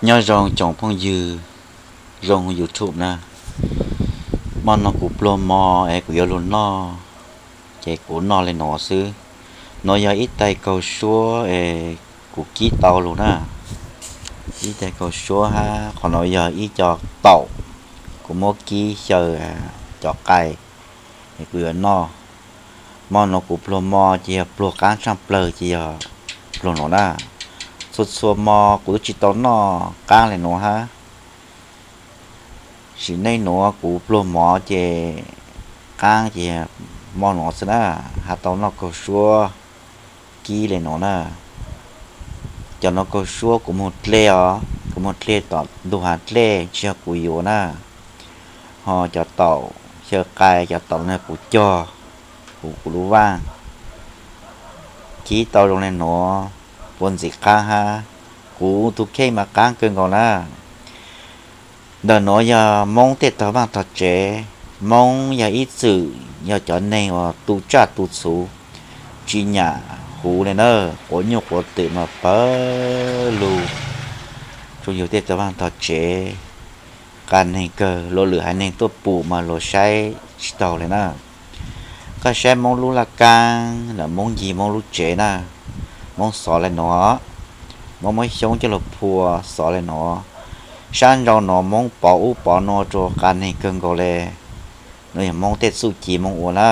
Nyob zoo tsoom phooj ywg zoo YouTube na, hmo no kuv pluag hmo es kuv yuav luag noj, ces kuv noj li nuav xwb. Nuav yog ib tais kaug suab es kuv kib tau lug na, ib tais kaug suab hab qhov nuav yog ib co taum kuv muab kib xyaw cov qai es kuv yuav noj. Hmo nuav kuv pluag hmo ces yog pluag qaab tshaaj plawg ces yog pluag nuav na. Txhua txhua hmo kuv tsi tau noj qaab le nuav hab. Sim neej nuav kuv pluag mov ces qaab ces hmo nuav xwb na, has tau noj kaug suab kib le nuav na. Cov nuav kaug suab kuv moog dlej os, kuv moog dlej tom ntug hav dlej tsi yog kuv yuav na. Ho cov taum xyaw qai, cov taum no kuv cog huv kuv lub vaaj. Kib tau zoo le nuav, puab ntxim qaab hab, kuv tug kheej mas qaab kawg nkaus na. Ntawm nuav yog Moob tej tog vaaj tog tsev. Moob yog ib txwm yog cov neeg uas tu tsaj tu txhuv, tsi nyam huv le na, quav nyuj quav twm mas pawg lug rua yug tej tog vaaj tog tsev, qas neeg kawg, luas lwm haiv neeg tuaj pum mas luas saib tsi taug le na. Koj saib Moob lub laj kaab, lam Moob ncig Moob lub tsev na, Moob xov le nuav, Moob muab xyoob coj lug phua xov le nuav. Sab nrau nuav Moob pov ub pov nuav rua qas neeg kawg nkaus le. Nuav yog Moob tej txuj ci Moob ua na.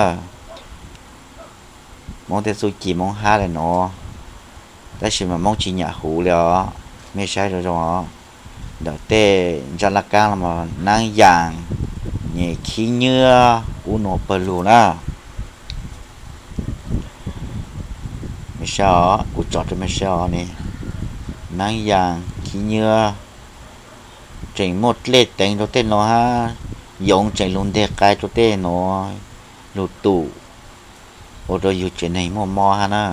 Moob tej txuj ci Moob hab le nuav, tab sis mas Moob tsi nyam huv le os. Mej saib zoo zoo os, ntawm tej ntsaj laj kaab los mas naab yaas, nyem khib nyiab ub nuav pawg lug na. Mej saib os, kuv tsom rua mej saib os ne, naab yaas khib nyiab. Tseem muaj dlej teev rua tej nuav hab, yoov tseem lug nteg qai rua tej nuav, lug tum, ua rua yug tsev neeg muaj mob hab na.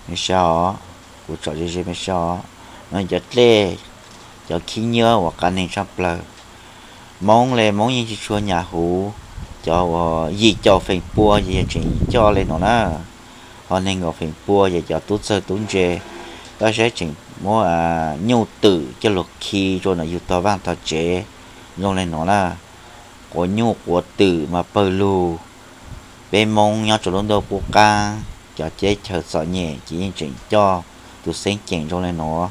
Mej saib os, kuv tsom ze ze mej saib os, nuav cov dlej, cov khib nyiab uas qas neeg tshaj plawg. Moob le Moob yeej tsi tshua nyam huv, cov uas yim caum feem pua ces yog tseem coj le nuav na. Ho neeg nkaum feem pua ces cov tub txawg tub ntse, koj saib tseem muab nyuj twm coj lug khi rua ntawm yug tog vaaj tog tsev zoo le nuav na. Quav nyuj quav twm mas pawg lug. Peb Moob nyob rua lub ntuj qub qaab, cov teb chaws txom nyem ces yeej tseem coj tus xeeb ceem zoo le nuav.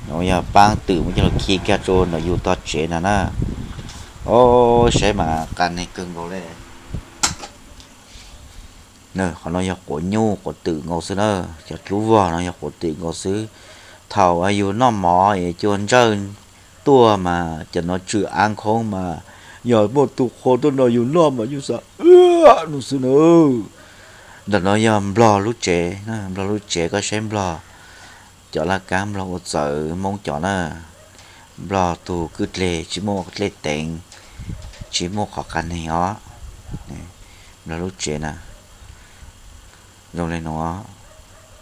Nuav yog paab twm muab coj lug khi kag rua ntawm yug tog tsev na na. O, saib mas qas neeg kawg nkaus le. Qhov no yog quav nyuj quav twm nkaus xwb na, cov dlub vog no yog quav twm nkaus xwb. Thaum yug noj mov es cua ntsawj tuaj mas cov no tswm av khoob mas yog muaj tus qhua tuaj nrog yug noj mas yug xav ua nub xwb na. Ntawm no yog Nplog lub tsev, Nplog lub tsev koj saib Nplog cov laj kaab Nplog ua txawv Moob cov na. Nplog tug kwj dleg tsi muaj dlej teev, tsi muaj qhov qas neeg os. Nplog lub tsev na, zoo le nuav,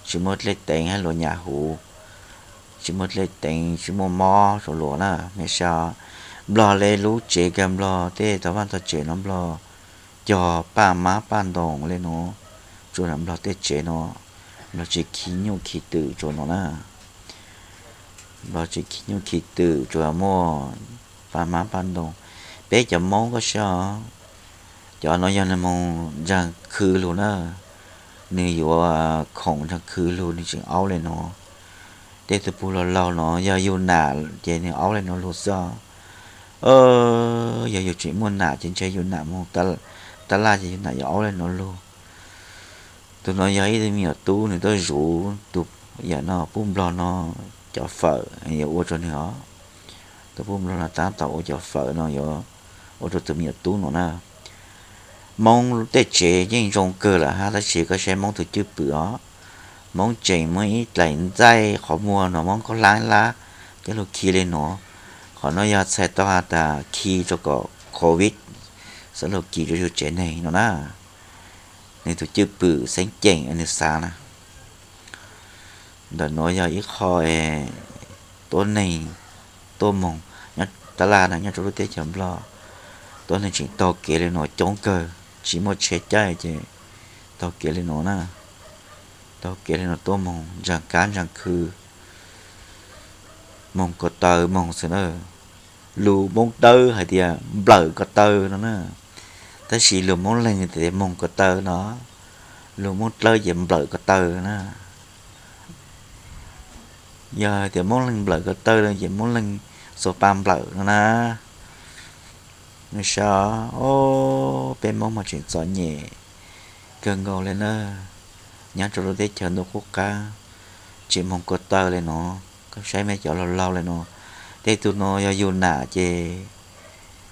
tsi muaj dlej teev hab luas nyam huv, tsi muaj dlej teev tsi muaj mob rua luas na. Mej saib, Nplog le lub tsev kag Nplog tej tog vaaj tog tsev no Nplog cog paj mab paj ntoos le nuav, tsuas Nplog tej tsev no, Nplog tsi khi nyuj khi twm tsuas nuav na. Nplog tsi khi nyuj khi twm tsuas muaj paj mab paj ntoos. Peb cov Moob koj saib os, cov no yog nwg moog nraag khw lug na, nwg yuav khoom nraag khw lug nwg tseem aub le nuav. Tej tug pug laug laug no yog yug nam ces nwg aub le nuav lug xwb. Yog yug tseem muaj nam ces ntshe yug nam moog taj laj ces yug nam yuav aub le nuav lug. Tug no yog ib tug me nyuam tub, nwg tuaj zuv tug yam no pub Nplog no cov fawm yuav ua rua nwg os. Tuaj pub Nplog no taab tom ua cov fawm no yuav ua rua tug me nyuam tub no na. Moob tej tsev yeej zoo kawg lawm hab, tab sis koj saib Moob tug cwj pwm os. Moob tseem muaj ib dlaim ntxaij qhov muag no Moob kaub hlab lab coj lug khi le nuav. Qhov no yog txhais tau has tas khi rua kom covid xav lug kis rua yug tsev neeg no na. Nwg tug cwj pwm xeeb ceem nwg xav na. Ntawm nuav yog ib qho tuab neeg tuaj moog nyob taj laj na, nyob rua lub teb chaws Nplog. Tuab neeg tseem taug kev le nuav coob kawg, tsi muaj tsheb caij ces taug kev le nuav na. Taug kev le nuav tuaj moog ntsaag kab ntsaag khw, moog ko taw moog xwb na. Lus Moob Dlawb hais tias nplawm ko taw no na, tab sis lus Moob Leeg tias moog ko taw no, lus Moob Dlawb ces nplawm ko taw na. Yog tias Moob Leeg nplawm ko taw no ces Moob Leeg xuas pa nplawm no na. Nws saib os, peb Moob mas tseem txom nyem kawg nkaus li na. Nyob rau lub teb chaws ntuj qub qab, tseem moog ko taw li no. Koj saib mej cov laug laug li no, tej tug no yog yug nam ces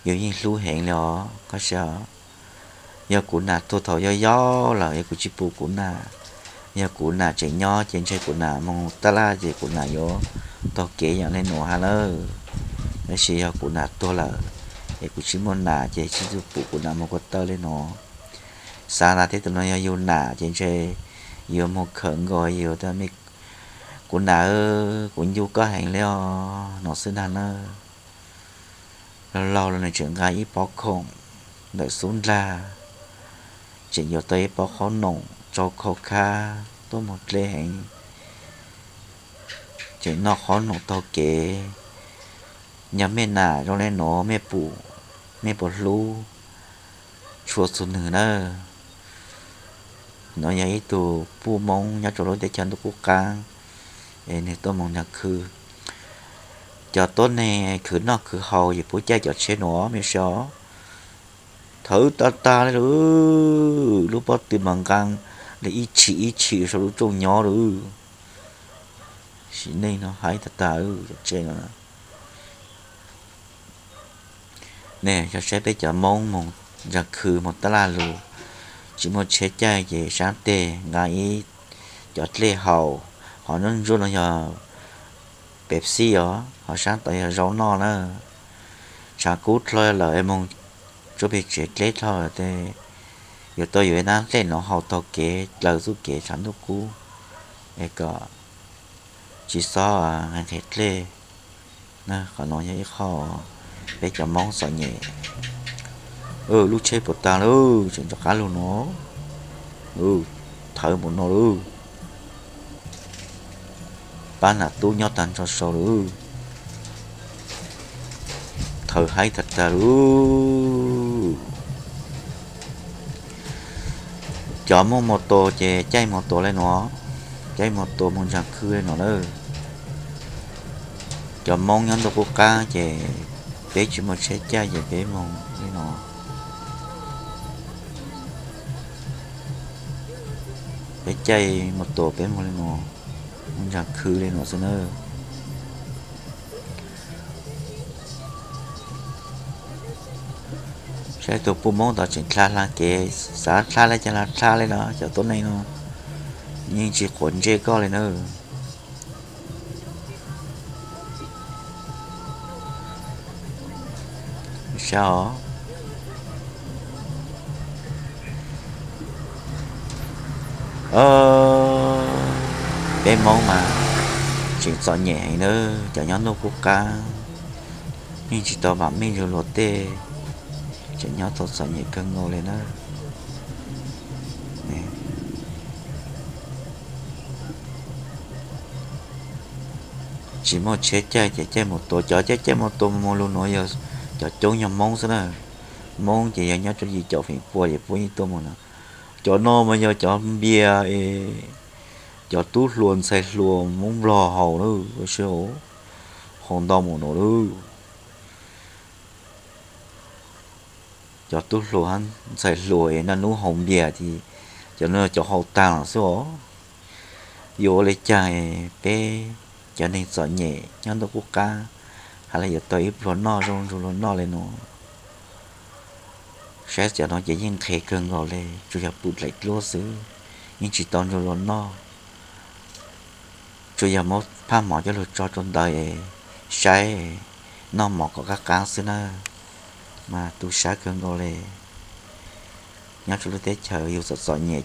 yus yeej hlub heev li os. Koj saib os, yog kuv nam tuag thaum yau yau lawm es kuv tsis pum kuv nam, yog kuv nam tseem nyob ces ntshe kuv nam moog tab laj ces kuv nam yuav taug kev yam li nuav hab lawm. Tab sis yog kuv nam tuag lawm es kuv tsis muaj nam ces tsis txuj pum kuv nam moog ko taw li no. Xav tas tej tug no yog yug nam ces ntshe yuav moog khawm nkaus yus tas, kuv nam, kuv ncu koj heev li os no xwb ntag na. Laug laug los nws tseem nqa ib pob khoom ntawm xub ndlag, tseem yuav tau ib pob qhob noom tsau khau khab tuaj moog dleb heev, tseem noj qhob noom taug kev. Yog mej nam zoo li nuav mej pum, mej puas hlub tshua txug nwg na? Nov yog ib tug puj Moob nyob rau lub teb chaws ntuj qub qab es nwg tuaj moog nraag khw. Cov tuab neeg khwv noj khwv haus yog puab caij cov tsheb nuav mej saib os, thawv tag tag li lawm, lub pob tw mas nqaa li ib tshim ib tshim saum lub rooj nyob lawm. Sim neej no haib tag tag cov tsheb no. Nej saib peb cov Moob moog nraag khw moog tab laj lug, tsis muaj tsheb caij ces saab teg nqaa ib cov dlej haus, hov ntsuab ntsuab no yog Pepsi os, hov saab tod yog zaub noj na. Tshav kub dlhau lawm es moog tsuab peg tsev dleb dlhau lawm tes yuav tau yuav ib nab dlej no haus taug kev dlaws txuj kev tshav ntuj kub es kom tsis xob nqhis dlej. Qhov no yog ib qho peb cov Moob txom nyem. Lub tsheb puas tag lawm, tseem rov qab lug no, thawv mus no lawm. Pab nam tub nyob tag nrho sau lawm, thawv haib tag tag lawm. Cov muaj mos tos ces caij mos tos li no, caij mos tos moog nraag khw li no lawm. Cov Moob nyob ntuj qub qab ces peb tsis muaj tsheb caij ces peb moog li no. Peb caij mos tos peb moog li no, moog nraag khw li no xwb na. Saib tug puj Moob tod tseem dlha dlha kev, xav dlha le caag los dlha le no, cov tuab neeg no yeej tsis quav ntsej koj li na. Saib os, peb Moob mas tseem txom nyem heev na, cov nyob ntuj qub qab yeej tsis tau vam meej zoo luag tej, tseem nyob tau txom nyem kawg nkaus li na. Tsis muaj tsheb caij ces caij mus tua, cov caij caij mus tua mus lug nuav yog cov coob yog Moob xwb na. Moob ces yog nyob rau yim caum feem pua ces puab yeej tuaj mus na. Cov no mas yog cov npias es cov tub hluas ntxhais hluas Moob Nplog haus na, ua si haus ntau mus no lawm. Cov tub hluas ntxhais hluas es naj nub haus npias ces cov no cov haus taag los xwb os. Yuav ua li caag peb cov neeg txom nyem nyob ntuj qub qab hais le yuav tau ib pluag noj zoo zoo luag noj li no. Saib cov no ces yeej nqhis kawg nkaus li, tsuas yog pum dlaim dluab xwb, yeej tsis tau zoo luag noj. Tsuas yog muab phaj mov coj lug tso rau ntawd es saib noj mov kom qab qab xwb na, mas tu sab kawg nkaus li. Nyob rau lub teb chaws yus txom txom nyem